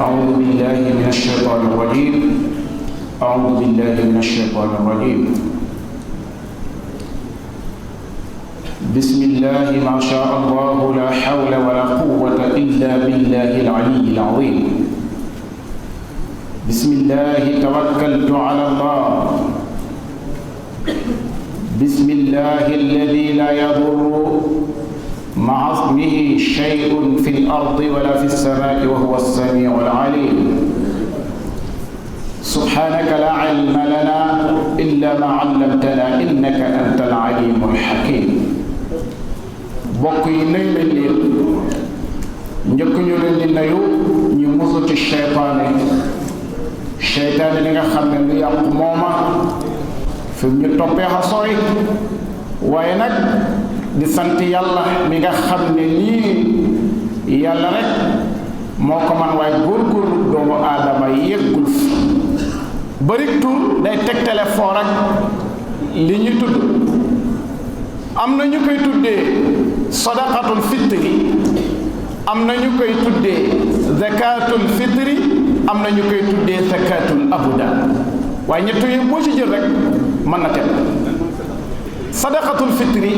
أعوذ بالله من الشيطان الرجيم أعوذ بالله من الشيطان الرجيم بسم الله ما شاء الله لا حول ولا قوة إلا بالله العلي العظيم بسم الله توكلت على الله بسم الله الذي لا يضر مع اسمه شيء في الأرض ولا في السماء وهو السميع العليم سبحانك لا علم لنا إلا ما علمتنا إنك أنت العليم الحكيم بقي نيل الليل نجكن يولي نيو نموزة الشيطان لغا خمم يقموما في نتوبيها صوي وينك di sant yàlla mi nga xam ne lii yàlla rek moo ko man waaye góorgóorlu doomu aadama yeggul fi bëri tur day tegtale foor ak li ñu tudd am na ñu koy tuddee sadaqatul fitri am na ñu koy tuddee zakatul fitri am na ñu koy tuddee zakatul abudan waaye ñett yëpp boo ci jël rek mën na teel sadaqatul fitri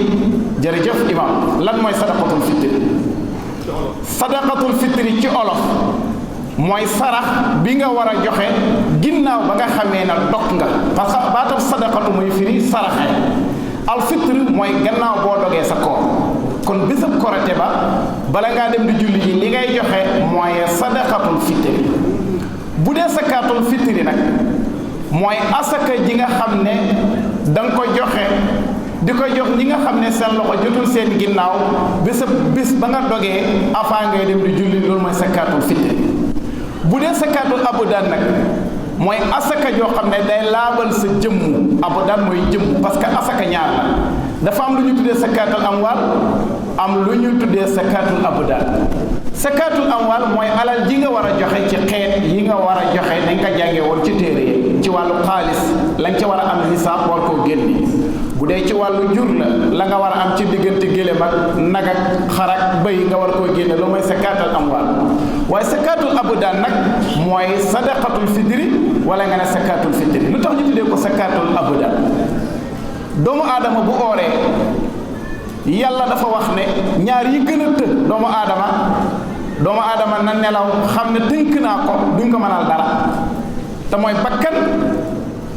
jërëjëf imam lan mooy sadaqatul fitri sadaqatul fitri ci olof mooy sarax bi nga war a joxe ginnaaw ba nga xamee na dog nga parce que baatam sadaqatu muy firi saraxe al fitri mooy gannaaw boo dogee sa koor kon bésab korite ba bala ngaa dem di julli ji li ngay joxe mooy sadaqatul fitri bu dee zakatul fitri nag mooy asaka ji nga xam ne da nga ko joxe di ko jox ñi nga xam ne seen loxo jotul seen ginnaaw bis ba nga dogee avant ngay dem di julli loolu mooy zakatul fitri bu dee zakatul abudan nag mooy asaka joo xam ne day laabal sa jëmmu abudan mooy jëmmu parce que asaka ñaar la dafa am lu ñu tuddee zakatul amwal am lu ñu tuddee zakatul abudan zakatul amwal mooy alal ji nga war a joxe ci xeet yi nga war a joxe dañ ko jàngee woon ci téere ci wàllu xaalis lañ ca war a am nisaab war koo génne bu dee ci wàllu jur la nga war a am ci diggante gélém ak nag ak xar ak bëy nga war koo génne loolu mooy zakatul amwal waaye zakatul abudan nag mooy sadaqatul fitri wala nga ne zakatul fitri lu tax ñu tuddee ko zakatul abudan doomu aadama bu ooree yàlla dafa wax ne ñaar yi gën a të doomu aadama na nelaw xam ne tënk naa ko duñ ko mënal dara te mooy bakkan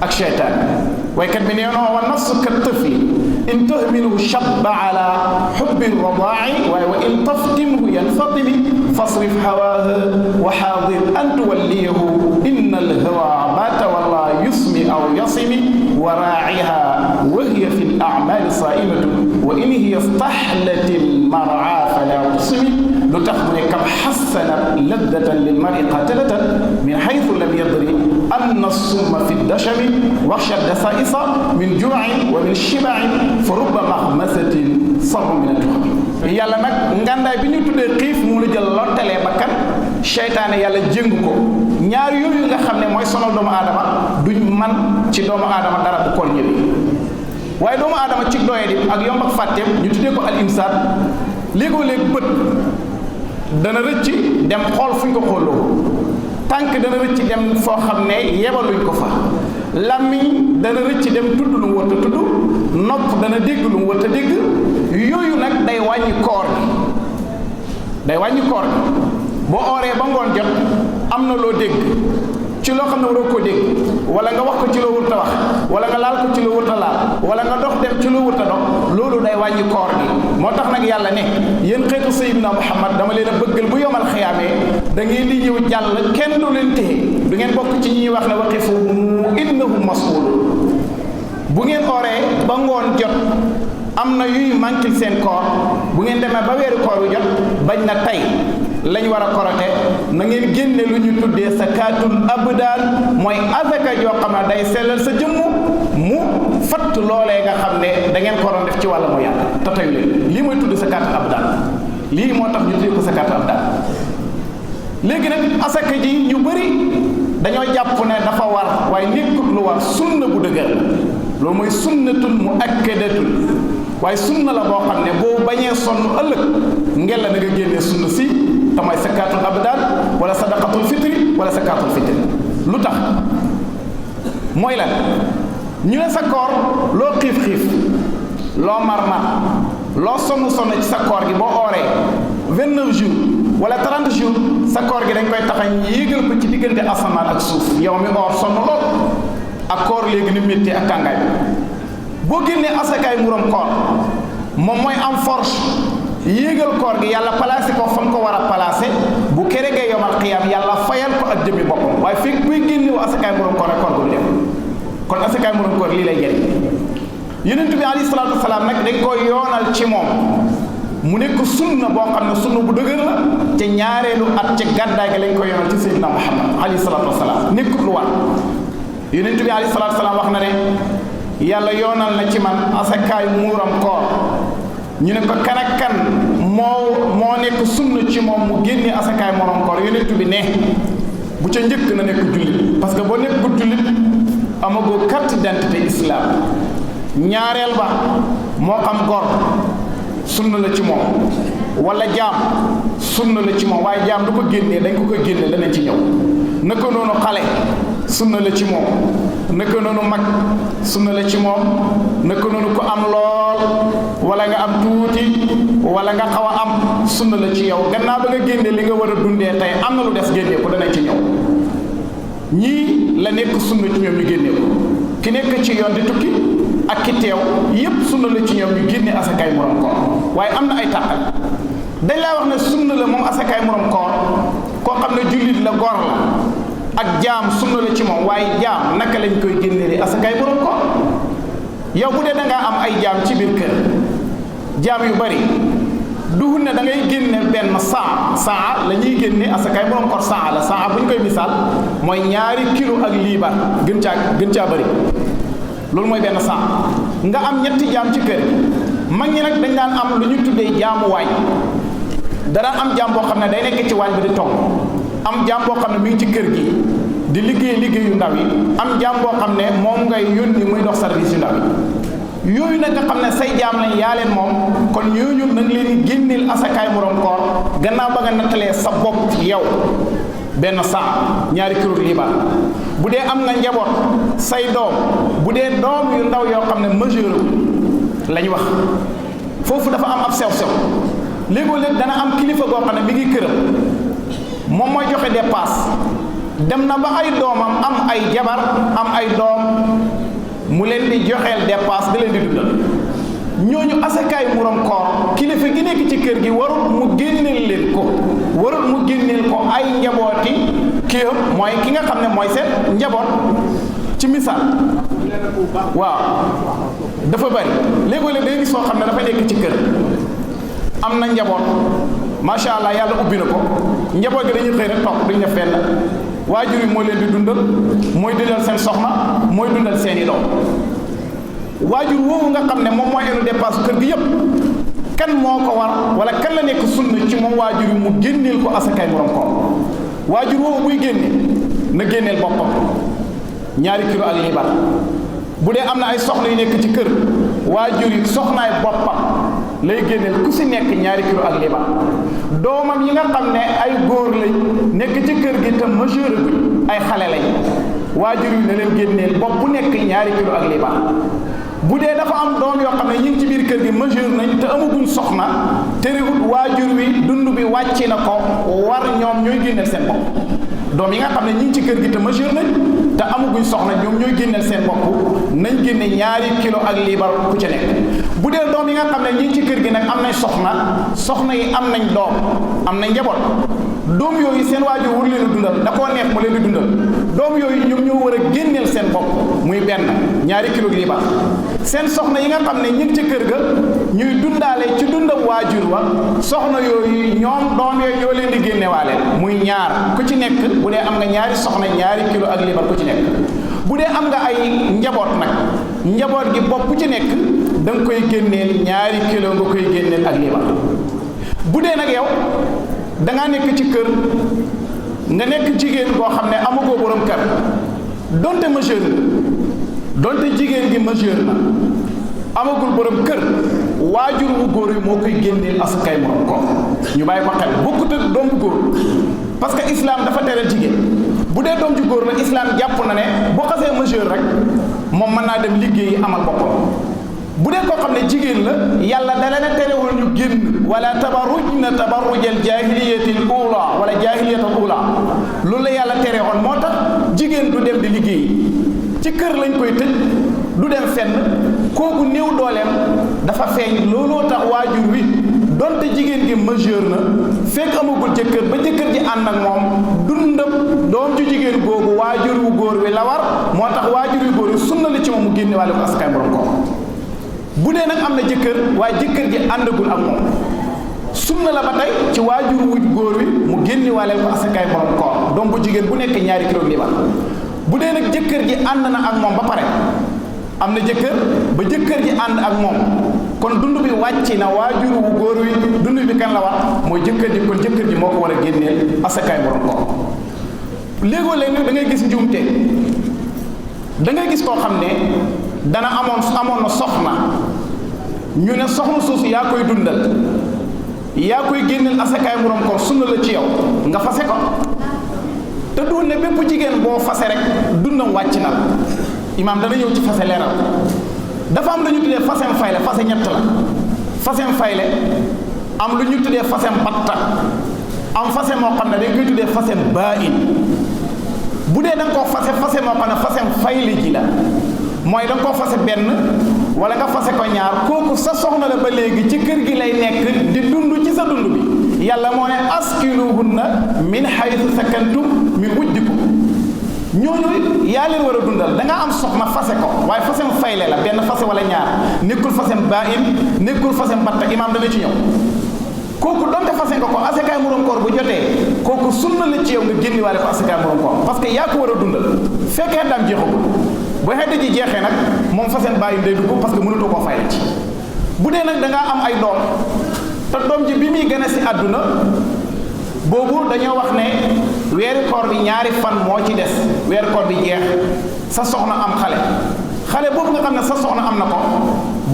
ak seytaan waykat bi nee noo wa nafsu ka tëfli in tuhmilu shabba ala xubbi radaa'i waaye wa in taftimhu yanfatimi fasrif hawaaha wa xaadir an tuwalliyahu inna alhawa ma tawalla yusmi aw yasimi wa raaciha wa hiya fi al-a'maali saa'imatun wa in hiya istahlat al-mar'aa falaa tusimi lu tax mu ne kam xassanat laddatan lilmar'i qaatilatan min xaytu lam yadri anna summa fi dashami waxsha dasaa'isa min juu'in wa min shiba'in fa rubba maxmasatin sarru min at-tuhami yàlla nag ngandaay bi ñu tuddee xiif mu la jël lottalee bakkan seytaane yàlla jéngu ko ñaar yooyu nga xam ne mooy sonal doomu aadama duñ man ci doomu aadama dara bu koor ñëwee waaye doomu aadama ci doye di ak yomb ak fàtteem ñu tuddee ko al imsaan léegoo-léeg bët dana rëcc dem xool fuñ ko xooloo tànk dana rëcc dem foo xam ne yebaluñ ko fa làmmiñ dana rëcc dem tudd lu mu war a tudd nopp dana dégg lu mu war a dégg yooyu nag day wàññi koor gi boo ooree ba ngoon jot am na loo dégg ci loo xam ne waroo koo dégg wala nga wax ko ci loo wut a wax wala nga laal ko ci loo wut a laal wala nga dox dem ci loo wut a dox loolu day wàññi koor gi moo tax nag yàlla ne yéen xeetu Sayyidina Muhammad dama leen a bëggal bu yomal xiyaamee da ngeen di ñëw jàll kenn du leen téye du ngeen bokk ci ñuy wax ne waqifuhum innahum mas'uluun bu ngeen ooree ba ngoon jot am na yuy manqué seen koor bu ngeen demee ba weeru koor wi jot bañ na tey lañ war a korote na ngeen génne lu ñu tuddee zakatul abdaan mooy azaka joo xam ne day sellal sa jëmm mu fatt loolee nga xam ne da ngeen ko waroon def ci wàlla mu yàlla te tey lii mooy tudd zakatul abdaan lii moo tax ñu tuddee ko zakatul abdaan léegi nag asaka ji ñu bëri dañoo jàpp ne dafa war waaye nekkut lu war sunna bu dëgër loolu mooy sunnatun mu akkadatun waaye sunna la boo xam ne boo bañee sonn ëllëg ngel la na nga génnee sunna si te mooy sakaatul abdaan wala sadaqatul fitri wala sakaatul fitri. lu tax mooy lan ñu ne sa koor loo xiif loo mar loo sonn ci sa koor gi boo ooree 29 jours wala 30 jours sa koor gi dañ koy taxañ yéegal ko ci diggante asamaan ak suuf yow mi oor sonn lool ak koor léegi ni métti ak tàngaay boo génnee asakaay muram koor moom mooy am force yéegal koor gi yàlla placé ko fa mu ko war a placé bu keregee yomal xiyaam yàlla fayal ko ak jëmmi boppam waaye fekk buy génnewu asakaay muram koor rek koor gu du dem kon asakaay muram koor lii lay jëriñ yonent bi alayhi salaatu wasalaam nag dañ koy yoonal ci moom mu nekk sunna boo xam ne sunna bu dëgër la ca ñaareelu at ca gàddaay gi lañ koy yoonal ci Seydina Muhammad alayhi salaatu wasalaam nekkut lu war yonent bi alayhi salaatu wasalaam wax na ne yàlla yoonal na ci man asakaay muuram koor ñu ne ko kan ak kan moo nekk sunna ci moom mu génne asakaay muuram koor yonent bi ne bu ca njëkk na nekk jullit parce que boo nekkul jullit amagoo carte d'identité islam ñaareel ba moo xam gor sunna la ci moom wala jaam sunna la ci moom waaye jaam du ko génnee dañ ko koy génne danañ ci ñëw naka noonu xale sunna la ci moom naka noonu mag sunna la ci moom naka noonu ko am lool wala nga am tuuti wala nga xaw a am sunna la ci yow gannaaw ba nga génne li nga war a dundee tey am na lu des génnee ko danañ ci ñëw ñii la nekk sunna ci ñoom ñu génnee ko ki nekk ci yoon di tukki ak ki teew yépp sunna la ci ñoom ñu génne asakaay muram koor waaye am na ay tàqal dañ laa wax ne sunna la moom asakaay muram koor koo xam ne jullit la gor la ak jaam sunna la ci moom waaye jaam naka lañ koy génne di asakaay muram koor yow bu dee da ngaa am ay jaam ci biir kër jaam yu bari duhul ne da ngay génne benn saa la ñuy génne asakaay muram koor saa la saa bu ñu koy misaal mooy 2 kilo ak liibar gën caa bari loolu mooy benn saa nga am ñetti jaam ci kër mag ñi nag dañ daan am lu ñu tuddee jaamu waañ danaan am jaam boo xam ne day nekk ci waañ bi di togg am jaam boo xam ne mi ngi ci kër gi di liggéeyu ndaw yi am jaam boo xam ne moom ngay yónni muy dox service yu ndaw yi yooyu nag nga xam ne say jaam lañ yaa leen moom kon ñooñu nag leen di génneel asakaay muram koor gannaaw ba nga nattalee sa bopp yow benn saa 2 kilo liibar bu dee am nga njaboot say doom bu dee doom yu ndaw yoo xam ne majeur lañ wax foofu dafa am ab sew-sew léegoo-léeg dana am kilifa goo xam ne mi ngi këram moom mooy joxe dépasse dem na ba ay doomam am ay jabar am ay doom mu leen di joxeel dépasse da leen di dundal ñooñu asakaay muram koor kilifa gi nekk ci kër gi warul mu génneel leen ko warul mu génneel ko ay njabooti kiyam mooy ki nga xam ne mooy seen njaboot ci misaal waaw dafa bari léegoo-léeg day gis soo xam ne dafa nekk ci kër am na njaboot macha allah yàlla ubbi na ko njaboot gi dañuy xëy rek toog duñ def fenn waajur yi mooy leen di dundal mooy dundal seen soxna mooy dundal seeni doom waajur woowu nga xam ne moom mooy enu dépasse kër gi yépp kan moo ko war wala kan la nekk sunna ci moom waajur yi mu génneel ko asakaay muram koor waajur woowu buy génne na génneel boppam 2 kilo ak liibar bu dee am na ay soxna yu nekk ci kër waajur yi soxnaay boppam lay génneel ku si nekk 2 kilo ak liibar doomam yi nga xam ne ay góor lañ nekk ci kër gi te majeur guñ ay xale lañ waajur yi ne leen génneel bopp bu nekk 2 kilo ak liibar bu dee dafa am doom yoo xam ne ñu ngi ci biir kër gi majeur nañ te amaguñ soxna terewut waajur wi dund bi wàcc na ko war ñoom ñooy génneel seen bopp doom yi nga xam ne ñu ngi ci kër gi te majeur nañ te amaguñ soxna ñoom ñooy génneel seen bopp nañ génne 2 kilo ak liibar ku ci nekk bu dee doom yi nga xam ne ñu ngi ci kër gi nag am nañ soxna yi am nañ doom am nañ njaboot doom yooyu seen waajur wur leen a dundal da koo neex mu leen di dundal doom yooyu ñoom ñoo war a génneel seen bopp muy benn 2 kilo ak liibar seen soxna yi nga xam ne ñu ngi ci kër ga ñuy dundaale ci dundam waajur wa soxna yooyu ñoom doom yooyu ñoo leen di génnewaale muy ñaar ku ci nekk bu dee am nga 2 soxna 2 kilo ak liibar ku ci nekk bu dee am nga ay njaboot nag njaboot gi bopp ku ci nekk da nga koy génneel 2 kilo nga koy génneel ak liibar bu dee nag yow da ngaa nekk ci kër nga nekk jigéen boo xam ne amagoo borom kër donte majeur donte jigéen gi majeur na amagul borom kër waajur wu góor yi moo koy génneel asakay morom koor ñu bàyyi ko xel bokkut ak doom bu góor parce que islam dafa tere jigéen bu dee doom ju góor la islam jàpp na ne bu xasee majeur rek moom mën naa dem liggéeyi amal boppam bu dee koo xam ne jigéen la yàlla da leen a terewul ñu génn wala tabarrujna tabarrujal jaahiliyatil uula wala jaahiliyatul uula loolu la yàlla terewoon moo tax jigéen du dem di liggéey ci kër lañ koy tëj du dem fenn kooku néew dooleem dafa feeñ looloo tax waajur wi donte jigéen gi majeur na fekk amagul jëkkër ba jëkkër ji ànd ak moom dundam doom ju jigéen googu waajur wu góor wi la war moo tax waajur wu góor wi sunna la ci moom mu génne wàlle ko asakaay borom koor bu dee nag am na jëkkër waaye jëkkër ji àndagul ak moom sunna la ba tey ci waajur wu góor wi mu génne wàlle ko asakaay borom koor doom bu jigéen bu nekk ñaari kilo liibar bu dee nag jëkkër ji ànd na ak moom ba pare am na jëkkër ba jëkkër ji ànd ak moom kon dund bi wàcc na waajur wu góor wi dund bi kan la wax mooy jëkkër ji kon jëkkër ji moo ko war a génneel asakaay borom koor léegoo léegi nag da ngay gis njuumte da ngay gis koo xam ne dana amoon na soxna ñu ne soxna soosu yaa koy dundal yaa koy génneel asakaay borom koor sunna la ci yow nga fase ko te du ne bépp jigéen boo fase rek dundam wàcc na la imaam dana ñëw ci fase leeral dafa am lu ñu tuddee fasem fayle fase ñett la fasem fayle am lu ñu tuddee fasem batta am fase moo xam ne dañ koy tuddee fasem baa in bu dee da nga koo fase moo xam ne fasem fayle ji la mooy da nga koo fase benn wala nga fase ko ñaar kooku sa soxna la ba léegi ci kër gi lay nekk di dund ci sa dund bi yàlla moo ne askinuhunna min haythu sakantum min wujdikum ñooñu yaa leen war a dundal da nga am soxna fase ko waaye fasem fayle la benn fase wala ñaar nekkul fasem baa in nekkul fasem batta imaam dana ci ñëw kooku donte fase nga ko asakaay murum koor bu jotee kooku sunna la ci yow nga génni waale ko asakaay murum koor parce que yaa ko war a dundal fekkee daam jeexagul boo xedda ji jeexee nag moom fasem baa in day dugg parce que mënutoo koo fayle ci bu dee nag da ngaa am ay doom te doom ji bi muy gën a si àdduna boobu dañoo wax ne weeru koor bi ñaari fan moo ci des weeru koor bi jeex sa soxna am xale boobu nga xam ne sa soxna am na ko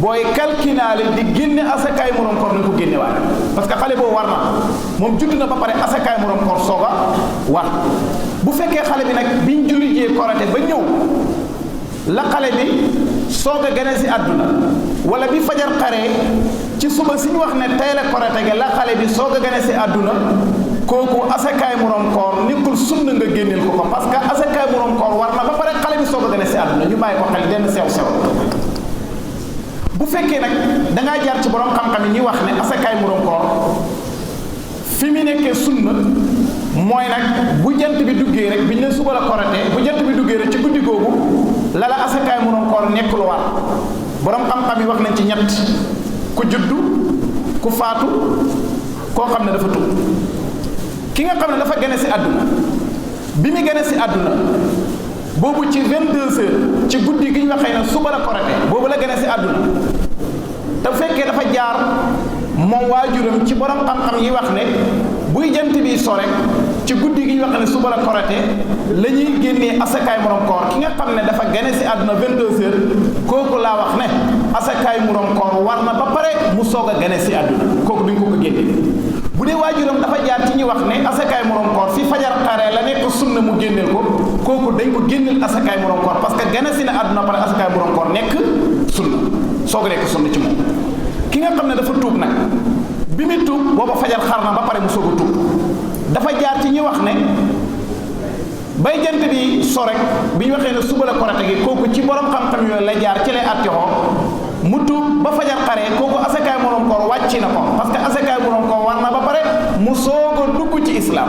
booy calculaale di génne asakaay murum koor nañ ko génne waale parce que xale boobu war na moom judd na ba pare asakaay murum koor sooga war bu fekkee xale bi nag biñ julli jee korate ba ñëw la xale bi soog a gane si àdduna wala bi fajar xaree ci suba si ñu wax ne tey la korate ga la xale bi soog a gane si àdduna kooku asakaay murom koor nekkul sunna nga génneel ko parce que asakaay murom koor war na ba pare xale bi soog a gane si àdduna ñu bàyyi ko xel denn sew bu fekkee nag dangaa jaar ci borom xam-xam yi ñuy wax ne asakaay murom koor fi mu nekkee sunna mooy nag bu jant bi duggee rek bi ñu ne suba la korate bu jant bi duggee rek ci guddi googu la asakaay murom koor nekk lu war borom xam-xam yi wax nañ ci ñett ku juddu ku faatu koo xam ne dafa tub ki nga xam ne dafa gane si àdduna bi mu gane si àdduna boobu ci 22 heures ci guddi gi ñu waxee ne suba la korate boobu la gane si àdduna te fekkee dafa jaar moom waajuram ci borom xam-xam yi wax ne buy jant bi so rek ci guddi gi ñu wax ne suba la korate la ñuy génnee asakaay murom koor ki nga xam ne dafa gane si àdduna 22 heures kooku laa wax ne asakaay murom koor war na ba pare mu soog a gane si àdduna kooku duñ ko génne bu dee waajuram dafa jaar ci ñi wax ne asakaay murom koor fi fajar xaree la nekk sunna mu génneel ko kooku dañ ko génneel asakaay murom koor parce que gane si na àdduna pare asakaay murom koor nekk sunna soog a nekk sunna ci moom ki nga xam ne dafa tuub nag bi muy tuub booba fajar xar na ba pare mu soog a tuub dafa jaar ci ñi wax ne bay jant bi so rek bi ñu waxee ne suba la korate gi kooku ci borom xam-xam yooyu la jaar ci lay attixoo mu tuub ba fajar xaree kooku asakaay murom koor wàcc na ko parce que asakaay murom koor war na ba pare mu soog a dugg ci islam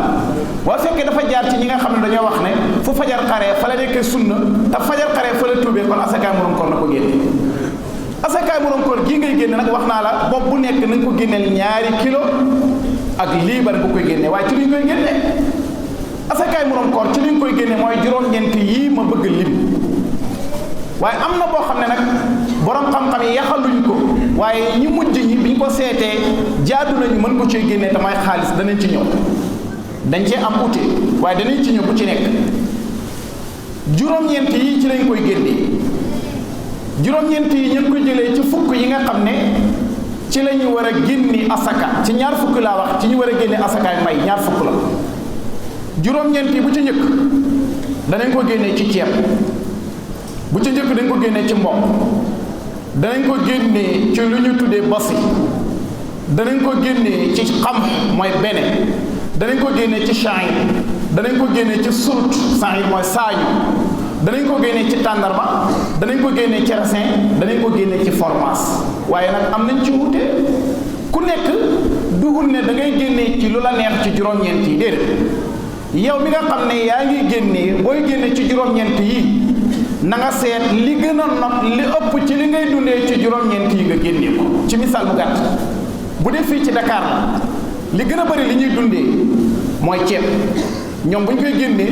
waaye fekkee dafa jaar ci ñi nga xam ne dañoo wax ne fu fajar xaree fa la nekkee sunna te fajar xaree fa la tuubee kon asakaay murom koor na ko génne asakaay murom koor gii ngay génne nag wax naa la bopp bu nekk nañ ko génneel 2 kilo ak liibar bu koy génne waaye ci li ñu koy génne asakaay murom koor ci li ñu koy génne mooy juróom-ñeent yii ma bëgg lim waaye am na boo xam ne nag borom xam-xam yi yaxaluñ ko waaye ñi mujj ñi biñ ko seetee jaadu nañu mën ko cee génne damay xaalis danañ ci ñëw dañ cee am ute waaye danañ ci ñëw bu ci nekk juróom-ñeent yi ci lañ koy génne juróom-ñeent yi ñu ngi ko jëlee ci fukk yi nga xam ne ci la ñu war a génne asaka ci ñaar fukk laa wax ci ñu war a génne asakaay mbay ñaar fukk la juróom-ñeent yi bu ci njëkk danañ ko génnee ci ceeb bu ci njëkk dañ ko génnee ci mboq danañ ko génnee ci lu ñu tuddee bosi danañ ko génnee ci xam mooy bene danañ ko génnee ci sha'ir danañ ko génnee ci surt sha'ir mooy saañu danañ ko génnee ci tàndarma danañ ko génnee ci raisin danañ ko génnee ci fromage waaye nag am nañ ci wuute ku nekk dugul ne da ngay génnee ci lu la neex ci juróom-ñeent yi déedéet yow mi nga xam ne yaa ngi génnee booy génne ci juróom-ñeent yi na nga seet li gën a not li ëpp ci li ngay dundee ci juróom-ñeent yi nga génnee ko ci misaal bu gàtt bu dee fii ci Dakar la li gën a bëri li ñuy dundee mooy ceeb ñoom bu ñu koy génnee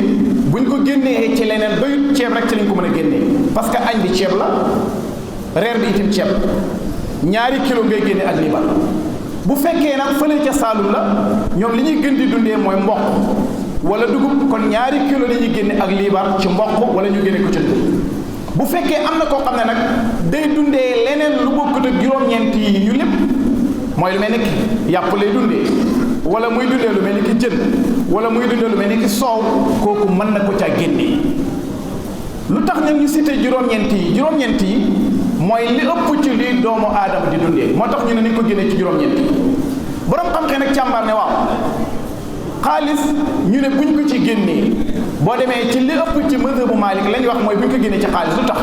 bu ñu ko génnee ci leneen doyut ceeb rek ci lañ ko mën a génnee parce que añ bi ceeb la reer bi itam ceeb ñaari kilo ngay génne ak liibar bu fekkee nag fële ca Saalum la ñoom li ñuy gën di dundee mooy mboq wala dugub kon ñaari kilo la ñuy génne ak liibar ci mboq wala ñu génne ko ci dugub bu fekkee am na koo xam ne nag day dundee leneen lu bokkut ak juróom-ñeent yi ñu lépp mooy lu mel ni ki yàpp lay dundee wala muy dundee lu mel ni ki jën wala muy dundee lu mel ni ki soow kooku mën na ko caa génnee lu tax nag ñu cité juróom-ñeent yi mooy li ëpp ci li doomu aadama di dundee moo tax ñu ne nañ ko génnee ci juróom-ñeent yi borom xam-xam nag càmbar ne waaw xaalis ñu ne buñ ko ci génnee boo demee ci li ëpp ci mazhabu Maalik lañ wax mooy buñ ko génnee ci xaalis lu tax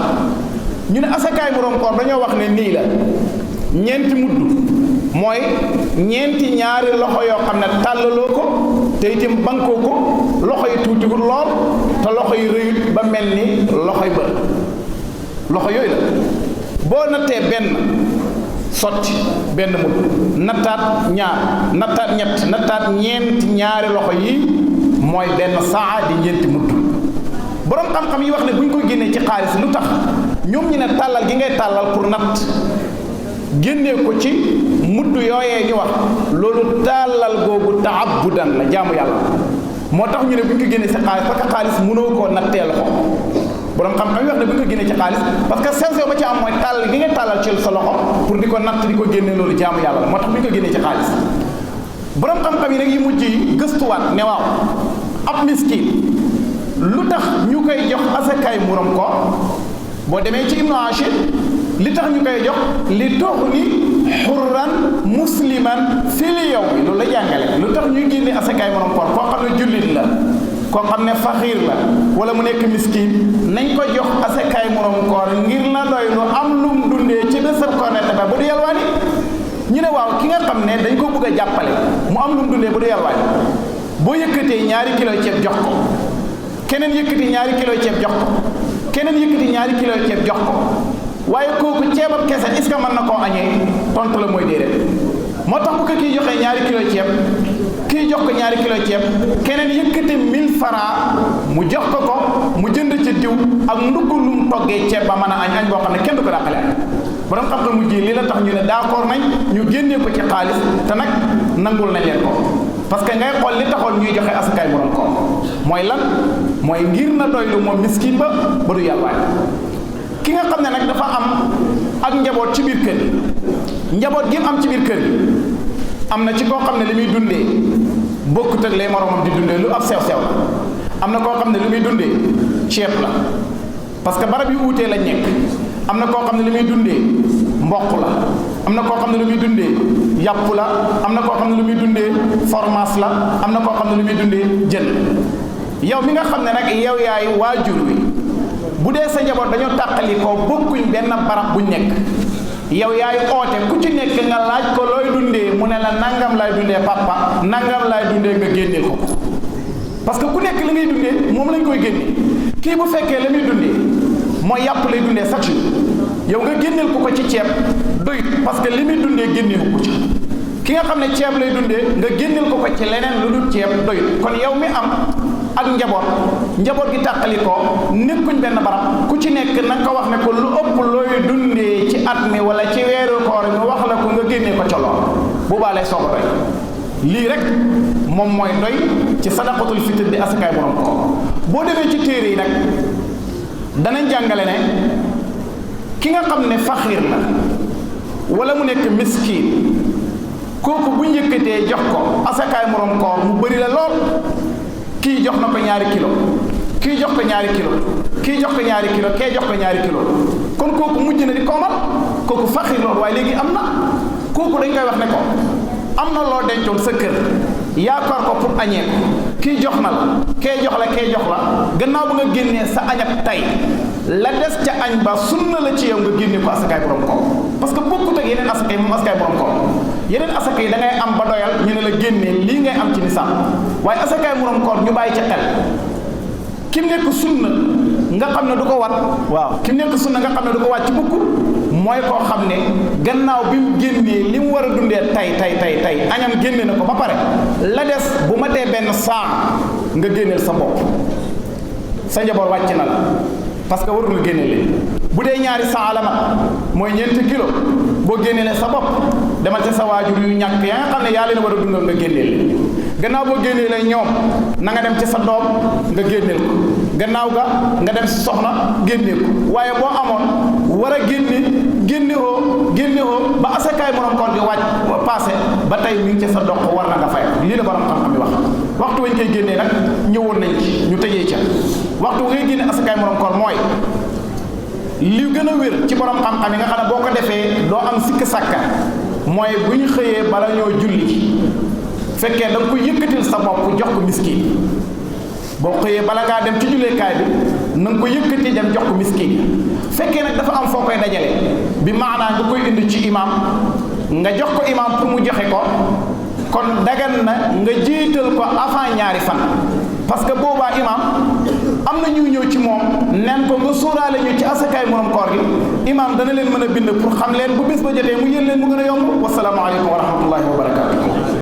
ñu ne asakaay murum koor dañoo wax ne nii la ñeenti mudd mooy ñeenti ñaari loxo yoo xam ne tàllaloo ko te itam bankoo ko loxo yi tuutiwul lool te loxo yi rëyut ba mel ni loxoy bër loxo yooyu la boo nattee benn sotti benn mudd nattaat ñaar nattaat ñett nattaat ñeenti ñaari loxo yi mooy benn saa di ñeenti mudd borom xam-xam yi wax ne bu ñu ko génnee ci xaalis lu tax ñoom ñu ne tàllal gi ngay tàllal pour natt génnee ko ci mudd yooyee ñu wax loolu tàllal googu taabudan la jaamu yàlla moo tax ñu ne bu ñu ko génnee ci xaalis parce que xaalis mënoo koo nattee loxo borom xam-xam yi wax ne bu ñu ko génnee ci xaalis parce que sew ba ci am mooy tàll gi nga tàllal ci sa loxo pour di ko natt di ko génne loolu jaamu yàlla la moo tax bu ñu ko génnee ci xaalis borom xam-xam yi nag yi mujj yi gëstuwaat ne waaw ab miskin lu tax ñu koy jox asakaay muram ko boo demee ci Ibnu Ashir li tax ñu koy jox li tox ni xurran musliman fil yawmi loolu la jàngale lu tax ñuy génne asakaay muram koor koo xam ne jullit la koo xam ne faxiir la wala mu nekk miskin nañ ko jox asakaay muram koor ngir na doy lu am lum dundee ci bésab koor ne dafa bu du yalwaani ñu ne waaw ki nga xam ne dañ ko bëgg a jàppale mu am lum dundee bu du yalwaani boo yëkkatee ñaari kilo ceeb jox ko keneen yëkkati ñaari kilo ceeb jox ko keneen yëkkati ñaari kilo ceeb jox ko waaye kooku ceebab kese est-ce que mën na koo añee tontu la mooy déedéet moo tax bu ko kii joxee ñaari kilo ceeb kii jox ko ñaari kilo ceeb keneen yëkkati 1000 francs mu jox ko mu jënd ci diw ak ndugg lu mu toggee ceeb ba mën a añ boo xam ne kenn du ko dàqale borom xam-xam mu ji li la tax ñu ne d'accord nañ ñu génnee ko ci xaalis te nag nangul nañ leen ko parce que ngay xool li taxoon ñuy joxe asakaay muram ko mooy lan mooy ngir na doylu moom miskin ba du yàlwaay ki nga xam ne nag dafa am ak njaboot ci biir kër gi njaboot gi am ci biir kër gi am na ci koo xam ne li muy dundee bokkut ak lay moromam di dundee lu ab sew-sew la am na koo xam ne li muy dundee ceeb la parce que barab yu uutee lañ nekk am na koo xam ne li muy dundee mboq la am na koo xam ne lu muy dundee yàpp la am na koo xam ne lu muy dundee fromage la am na koo xam ne lu muy dundee jën yow mi nga xam ne nag yow yaay waajur wi bu dee sa njaboot dañoo tàqali ko bokkuñ benn barab buñ nekk yow yaay oote ku ci nekk nga laaj ko looy dundee mu ne la nangam lay dundee papa nangam lay dundee nga génneel ko parce que ku nekk li ngay dundee moom lañ koy génne kii bu fekkee la muy dundee mooy yàpp lay dundee chaque jour yow nga génneel ko ci ceeb doy parce que li muy dundee génneewu ko ci ki nga xam ne ceeb lay dundee nga génneel ko ci leneen lu dul ceeb doy kon yow mi am ak njaboot gi tàqali ko nekkuñ benn barab ku ci nekk na nga ko wax ne ko lu ëpp looy dundee ci at mi wala ci weeru koor mi wax la ko nga génnee ko ca lool bu baa lay soog a doy lii rek moom mooy doy ci sadaqatul fitr di asakaay borom ko boo demee ci téere yi nag danañ jàngale ne ki nga xam ne faxiir la wala mu nekk miskin kooku bu njëkkatee jox ko asakaay morom koor mu bëri la lool kii jox na ko ñaari kilo kii jox ko ñaari kilo kii jox ko ñaari kilo kee jox ko ñaari kilo kon kooku mujj na di koomal kooku faxir loolu waaye léegi am na kooku dañ koy wax ne ko am na loo dencoon sa kër yaakaar ko pour añee ko kii jox na la kee jox la kee jox la gannaaw ba nga génnee sa añab tay la des ca añ ba sunna la ci yow nga génne ko asakaay borom koor parce que bokkut ak yeneen asaka yi moom asakaay borom koor yeneen asaka yi da ngay am ba doyal ñu ne la génnee lii ngay am ci nisaab waaye asakaay borom koor ñu bàyyi ca xel kim nekk sunna nga xam ne du ko wat waaw kim nekk sunna nga xam ne du ko wat ci bukk mooy koo xam ne gannaaw bi mu génnee li mu war a dundee tay añam génne na ko ba pare la des bu ma tee benn saa nga génneel sa bopp sa njaboot wàcc na la parce que warul nga génne leen bu dee ñaari saa la mat mooy ñeenti kilo boo génneele sa bopp demal ca sa waajur yu ñàkk ya nga xam ne yaa leen war a dundal nga génneel leen gannaaw boo génneele ñoom na nga dem ci sa doom nga génneel ko gannaaw ga nga dem si soxna génneel ko waaye boo amoon war a génnewoo ba asakaay morom koor di wàcc passé ba tey mi ngi ci sa dox war na nga fay lii la borom xam-xam yi wax waxtu wañ koy génnee nag ñëwoon nañ ci ñu tëjee ca waxtu ngay génne asakaay morom koor mooy li gën a wér ci borom xam-xam yi nga xam ne boo ko defee doo am sikk sàkka mooy bu ñu xëyee bala ñoo julli fekkee da nga ko yëkkatil sa bopp jox ko miskin boo xëyee bala ngaa dem ci julleekaay bi na nga ko yëkkati dem jox ko miskin fekkee nag dafa am foo koy dajale bi maanaa nga koy indi ci imam nga jox ko imam pour mu joxe ko kon dagan na nga jiital ko avant ñaari fan parce que boobaa imam am na ñuy ñëw ci moom nen ko nga sóoraale ñu ci asakaay morom koor gi imam dana leen mën a bind pour xam leen bu bés ba jotee mu yéen leen mu gën a yomb wasalaamu aleykum wa rahmatullahi wa barakatuh